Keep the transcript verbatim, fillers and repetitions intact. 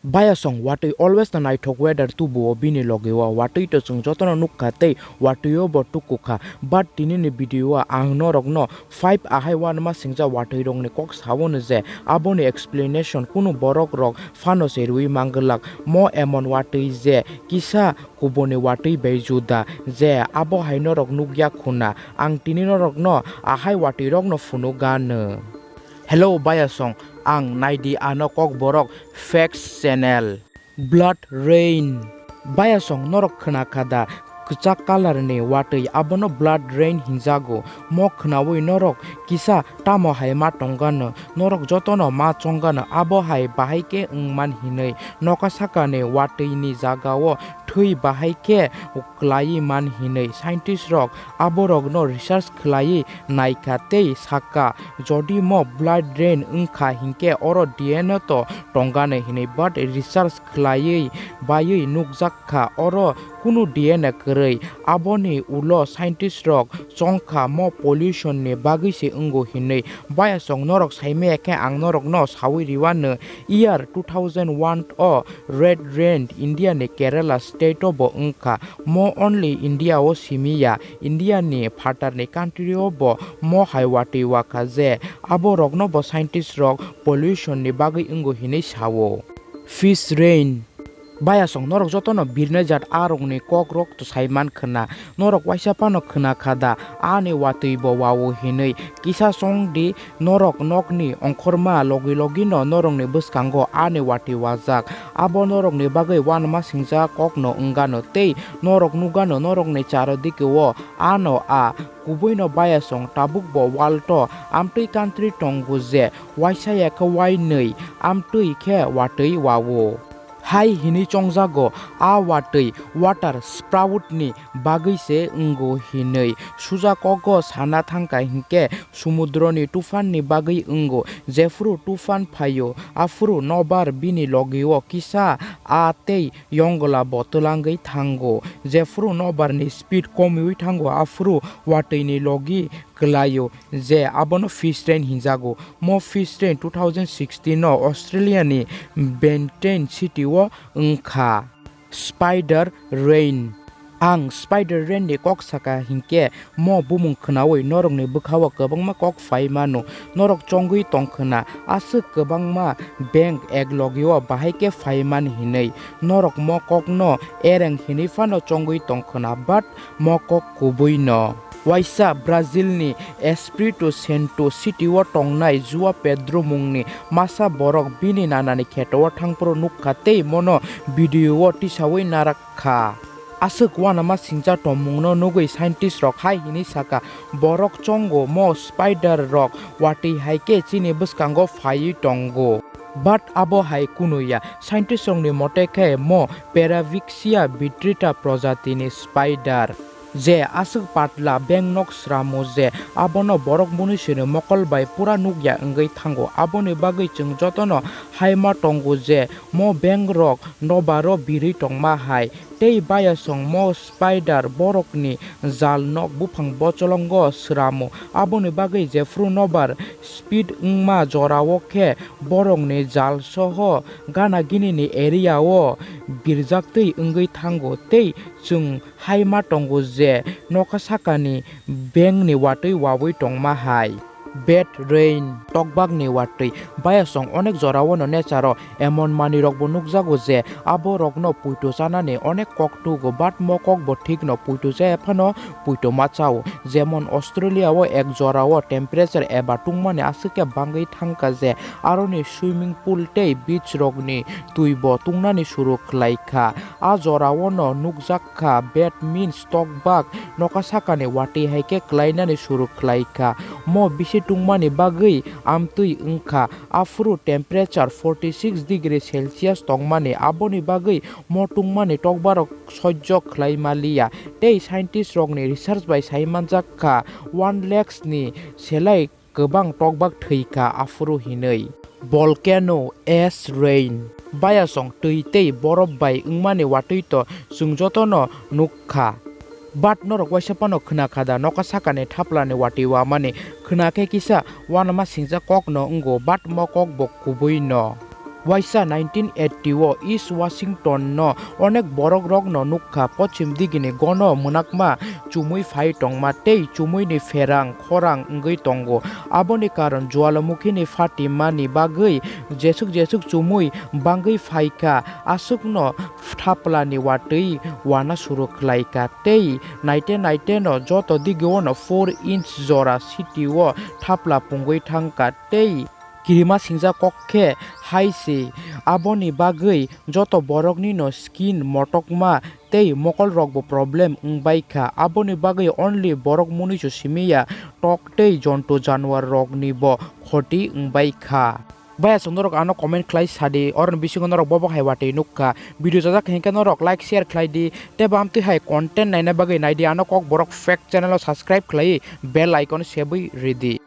Bayasong watwi always no naithok weather tubuo bini logi o, watwi to chwng jotono nukha tei watwi o bo tukukha, but tini ni video o ang norok no five ahai uanama singcha watwi rok ni kok sao no je aboni explanation kunu borok rok phano se rwi manglak. Mo emon watwi je kisa kubuni watwi bai juda je abo hai norok nukya khuna. Ang tini norok no ahai watwi rok no phunuk gano. Hello bayasong, ang naidi ano kokborok facts channel. Blood rain. Bayasong norok khwna kha da kwchak colour ni watwi abono blood rain hinjago. Mo khwnawi norok kisa tamo hai ma tongano, norok jotono ma chongano abo hai bahai khe wngman hinwi. Noka sakani watwi ni jaga o thwi bahai khe kwlaiwi man hinwi scientist rok aborokno research khwlaiwi naikha tei sakha, jodi mo blood rain wngkha hinkhe oro D N A to tongani hinwi, but research khwlaiwi baiwi nukjak kha oro kunu D N A kwrwi. Aboni ulo scientist rok chongkha mo pollution ni bagwi se wngo hinwi. Bayasong norok saimaya khe ang norokno sawi riwano, year two thousand one o red rain India ni Kerala state o bo wngkha. Mo only India o simi ya, India ni phatar ni country o bo mo hai watwi wakha je abo rokno bo scientist rok pollution ni bagwi wngo hinwi sao. Fish rain. Bayasong norok jotono birnai jat a rokni kok rok to sai man khwna. Norok waisa phano khwna kha da ani watwi bo wao hinwi. Kisa chong di, norok nokni ongkhorma logi logi no norokni bwskango ani watwi wajak. Abo norokni bagwi uanama singjak kokno wngano tei norok nukgano norokni charo dikeo ano a. Kubuino bayasong tabukbo world o amtwi country tongo je waisa ya khe wainwi amtwi khe watwi wao. Hai hinwi chongjago a watwi water sprout ni bagwi se wngo hinwi. Suja kogo sana thangkha hinkhe sumudroni tufan ni bagwi wngo. Jephuru tufan phaio, aphuru nobar bini logio kisa a tei yongla bo twlangwi thango. Jephuru nobar ni speed komiwi thango, aphuru watwi ni logi kwlaio, je abono fish rain hinjago. Mo fish rain two thousand sixteen o Australia ni Brisbane city o wngkha. Spider rain. Ang spider rain ni kok saka hinkhe mo bumung khwnawi norokni bwkhao kwbangma kok phai mano. Norok chongwi tong khwna, aswk kwbangma beng ek logio bahai khe phai man hinwi. Norok mo kokno ereng hinwi phano chongwi tong khwna, but mo kok kubui no. Waisa Brazil ni Espírito Santo city o tongnai João Pedro mungni masa borok bini nanani kheto o thangphuru nukha tei mono video o tisawi narak kha. Aswk uanama singcha tongmungno nugwi scientist rok hai hinwi sakha, borok chongo mo spider rok watwi hai khe chini bwskango phaiwi tongo. But abo hai kunu ya, scientist rokni mote khe mo Parvexia vitrata projatini spider, je aswk patla beng nok sramo je abono borok munisini mokol bai pura nukya wngwi thango. Aboni bagwi chwng jotono hai ma tongo je mo beng rok nobaro birwi tongma hai. Tei bayasong mo spider borokni jal nok buphang bocholongo sramo. Aboni bagwi jephru nobar speed wngma jorao khe borokni jal soho gana ginini area o birjaktwi wngwi thango tei chwng hai ma tongo je nokha sakani bengni watwi wawi tongma hai. Bad rain, tokbakni watwi. Bayasong onek jorao no nature o emon manwi rok bo nukjago je abo rokno puito chanani onek kok tugo, but mo kok bo thik no puito chaya phano puito ma chao. Jemon Australia o ek jorao temperature eba tungmani aswk khe bangwi thangkha je aroni swimming pool tei beach rokni twi bo tungnani suru khlai kha. A jorao no nukjak kha bad means tokbak nokha sakani watwi hai khe klainani suru khlai kha. Mo bisi tungmani bagwi amtwi wngkha, aphuru temperature forty six degree Celsius tongmani, aboni bagwi mo tungmani tokbarok sojjo khlai maliya. Tei scientist rokni research bai sai manjak kha, one lakhs ni selai kwbang tokbak thwi kha aphuru hinwi. Volcano ash rain. Bayasong twi tei borop bai wngmani watwi to chwng jotono nuk kha. But norok waisa phano khwna kha da, nokha sakani thaplani watwi wamani? Khwna khe kisa uanama singjak kok no wngo, but mo kok bo kubui no. Waisa nineteen eighty o East Washington no onek borok rok no nukha, pochim digini gono mwnakma chumui phai tongma tei chumui ni pherang khorang wngwi tongo. Aboni karon Jwalamukhini phatimani bagwi jesuk jesuk chumui bangwi phaikha, aswkno thaplani watwi wana suru khlaikha tei naite naite no joto digio no four inch jora city o thapla pungwi thangkha tei kirima singjak kok khe hai se. Aboni bagwi joto borokni no skin motokma tei mokol rok bo problem wngbai kha. Aboni bagwi only borok munui se simi ya, tok tei jontu januar rok ni bo khoti wngbai kha. Baya chwng norok ano comment khlai sadi, oroni bisingo norok bobo hai watwi nukha. Video chajak hinkhe norok like share khlai di, tei bamtwi hai content naina bagwi naidi ano Kokborok Fact channel o subscribe khlai bell icon sebwi ridi.